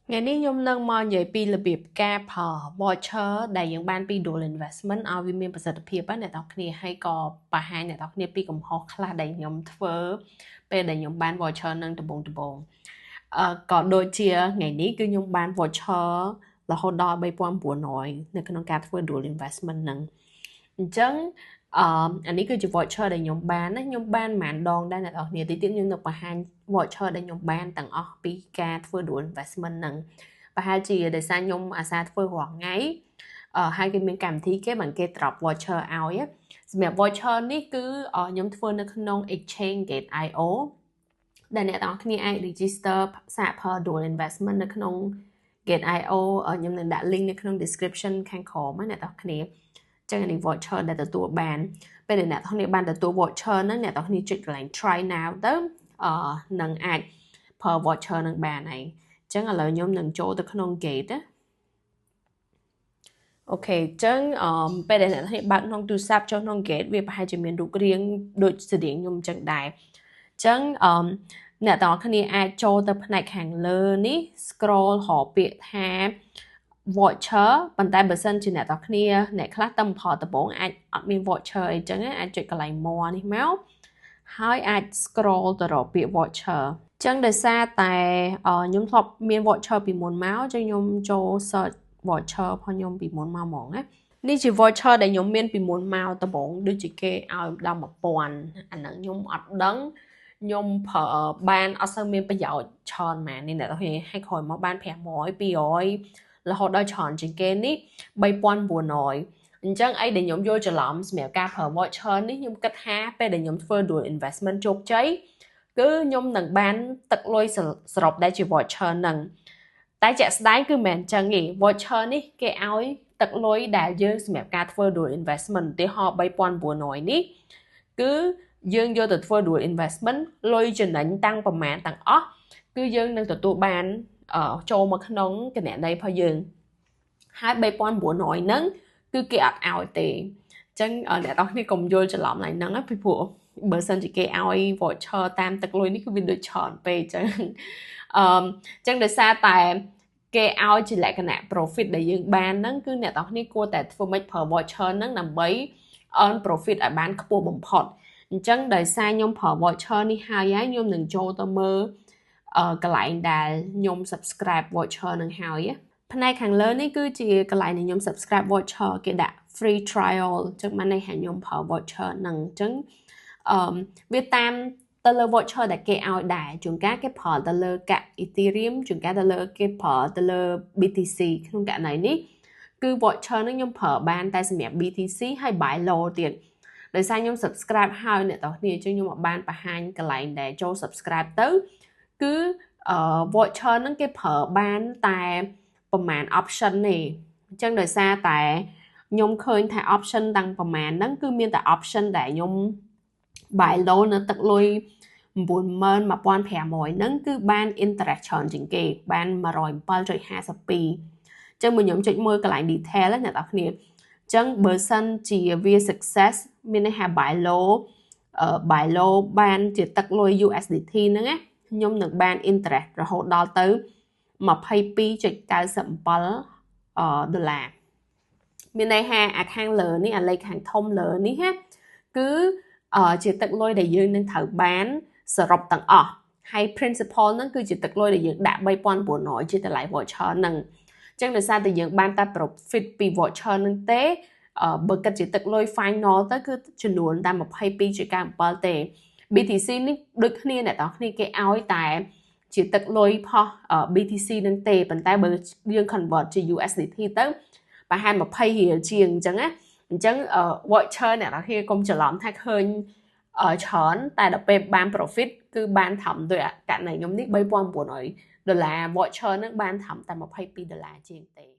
ថ្ងៃនេះខ្ញុំនឹងមកនិយាយពីរបៀបការប្រើ voucher ដែលយើងបានពី Dual Investment ឲ្យវាមានប្រសិទ្ធភាពណាអ្នកទាំងគ្នាហើយក៏បង្ហាញអ្នកទាំងគ្នាពីកំហុសខ្លះដែលខ្ញុំធ្វើពេលដែលខ្ញុំបាន voucher នឹងដំបូងដំបូងអឺក៏ដូចជាថ្ងៃនេះគឺខ្ញុំបាន voucher រហូតដល់3900នៅក្នុងការធ្វើ Dual Investment ហ្នឹងអញ្ចឹងអឺអានេះគឺជា voucher ដែលខ្ញុំបានណាខ្ញុំបានប្រហែលដងដែរអ្នកនរគ្នាតិចទៀតខ្ញុំនឹងបង្ហាញ voucher ដែលខ្ញុំបានទាំងអស់ពីការធ្វើ dual investment ហ្នឹងប្រហែលជាដោយសារខ្ញុំអាសាធ្វើរាល់ថ្ងៃអឺហើយគេមានកម្មវិធីគេបានគេ drop voucher ឲ្យសម្រាប់ voucher នេះគឺខ្ញុំធ្វើនៅក្នុង exchange Gate.io ដែលអ្នកទាំងអស់គ្នាអាច register សាកប្រើ dual investment នៅក្នុង Gate.io ខ្ញុំនឹងដាក់ link នៅក្នុង description ខាងក្រោមណាអ្នកទាំងអស់គ្នាចឹងនេះ voucher ដែលទទួលបានពេលដែលអ្នកទាំងគ្នាបានទទួល voucher ហ្នឹងអ្នកទាំងគ្នាចុចកន្លែង try now ទៅអឺនឹងអាចប្រើ voucher នឹងបានហើយអញ្ចឹងឥឡូវខ្ញុំនឹងចូលទៅក្នុង Gate ណាOK អញ្ចឹងអឺពេលដែលអ្នកទាំងគ្នាបើកក្នុងទូរស័ព្ទចុះក្នុង Gate វាប្រហែលជាមានរូបរាងដូចស្តៀងខ្ញុំអញ្ចឹងដែរអញ្ចឹងអឺអ្នកទាំងអស់គ្នាអាចចូលទៅផ្នែកខាងលើនេះ scroll រកពាក្យថា voucher ប៉ុន្តែបើសិនជាអ្នកទាំងគ្នាអ្នកខ្លះតែផលដំបូងអាចអត់មាន voucher អីចឹងអាចចុចកន្លែង more នេះមកហើយអាច scroll ទៅរកពាក្យ voucher ចឹងដោយសារតែខ្ញុំធ្លាប់មាន voucher ពីមុនមកចឹងខ្ញុំចូល search voucher របស់ខ្ញុំពីមុនមកហ្មងណានេះជា voucher ដែលខ្ញុំមានពីមុនមកដំបូងដូចជាគេឲ្យដល់1000អាហ្នឹងខ្ញុំអត់ដឹងខ្ញុំប្រើបានអត់សូវមានប្រយោជន៍ច្រើនហ្មងនេះអ្នកទាំងគ្នាឲ្យក្រោយមកបាន500 200រហូតដល់ច្រើនជាងគេនេះ3900អញ្ចឹងអីដែលខ្ញុំយល់ច្រឡំសម្រាប់ការប្រើ voucher នេះខ្ញុំគិតថាពេលដែលខ្ញុំធ្វើ dual investment ជោគជ័យគឺខ្ញុំនឹងបានទឹកលុយសរុបដែលជា voucher ហ្នឹងតែជាក់ស្ដែងគឺមិនមែនអញ្ចឹងទេ voucher នេះគេឲ្យទឹកលុយដែលយើងសម្រាប់ការធ្វើ dual investment ឧទាហរណ៍3900នេះគឺយើងយកទៅធ្វើ dual investment លុយចំណេញតាំងប្រមាណទាំងអស់គឺយើងនឹងទទួលបានចូលមកក្នុងគណនីរបស់យើងហើយ3900ហ្នឹងគឺគេអត់ឲ្យទេអញ្ចឹងអ្នកទាំងគ្នាកុំយល់ច្រឡំឡើងហ្នឹងណាពីព្រោះបើសិនជាគេឲ្យ voucher តាមទឹកលុយនេះគឺវាដូចច្រើនពេកអញ្ចឹងអឺអញ្ចឹងដោយសារតែគេឲ្យជាលក្ខណៈ profit ដែលយើងបានហ្នឹងគឺអ្នកទាំងគ្នាគួរតែធ្វើម៉េចប្រើ voucher ហ្នឹងដើម្បី earn profit ឲ្យបានខ្ពស់បំផុតអញ្ចឹងដោយសារខ្ញុំប្រើ voucher នេះហើយហើយខ្ញុំនឹងចូលទៅមើលកន្លែងដែលខ្ញុំ subscribe voucher នឹងហើយផ្នែកខាងលើនេះគឺជាកន្លែងដែលខ្ញុំ subscribe voucher គេដាក់ free trial អញ្ចឹងបានន័យថាខ្ញុំប្រើ voucher ហ្នឹងអញ្ចឹងអឺវាតាមទៅលើ voucher ដែលគេឲ្យដែរជួនកាលគេប្រើទៅលើកាក់ Ethereum ជួនកាលទៅលើគេប្រើទៅលើ BTC ក្នុងករណីនេះគឺ voucher ហ្នឹងខ្ញុំប្រើបានតែសម្រាប់ BTC ហើយ buy low ទៀតដោយសារខ្ញុំ subscribe ហើយអ្នកទាំងគ្នាអញ្ចឹងខ្ញុំអត់បានបង្ហាញកន្លែងដែលចូល subscribe ទៅគឺ voucher ហ្នឹងគេប្រើបានតែប្រហែល option ទេអញ្ចឹងដោយសារតែខ្ញុំឃើញថា option តាំងប្រហែលហ្នឹងគឺមានតែ option ដែលខ្ញុំ buy low នៅទឹកលុយ91500ហ្នឹងគឺបាន interest ច្រើនជាងគេបាន107.52ចឹងបើខ្ញុំចុចមើលកន្លែង detail ណាអ្នកនរគ្នាចឹងបើសិនជាវា success មានន័យថា buy low buy low បានជាទឹកលុយ USDT ហ្នឹងណាខ្ញុំនឹងបាន interest រហូតដល់ទៅ22.97ដុល្លារមានន័យថាអាខាងលើនេះអាលេខខាងធំលើនេះណាគឺជាទឹកលុយដែលយើងនឹងត្រូវបានសរុបទាំងអស់ហើយ principal ហ្នឹងគឺជាទឹកលុយដែលយើងដាក់3900ជាតម្លៃ voucher ហ្នឹងអញ្ចឹងដោយសារតែយើងបានតែ profit ពី voucher ហ្នឹងទេបើគិតជាទឹកលុយ final ទៅគឺចំនួនតែ22.97ទេ BTC នេះដូចគ្នាអ្នកទាំងគ្នាគេឲ្យតែជាទឹកលុយផុស BTC នឹងទេប៉ុន្តែបើយើង convert ជា USDT ទៅប្រហែល20រៀលជាងអញ្ចឹងណាអញ្ចឹង voucher អ្នកទាំងគ្នាកុំច្រឡំថាឃើញច្រើនតែដល់ពេលបាន profit គឺបានត្រឹមដោយករណីខ្ញុំនេះ3900ដុល្លារ voucher នឹងបានត្រឹមតែ22ដុល្លារជាងទេ។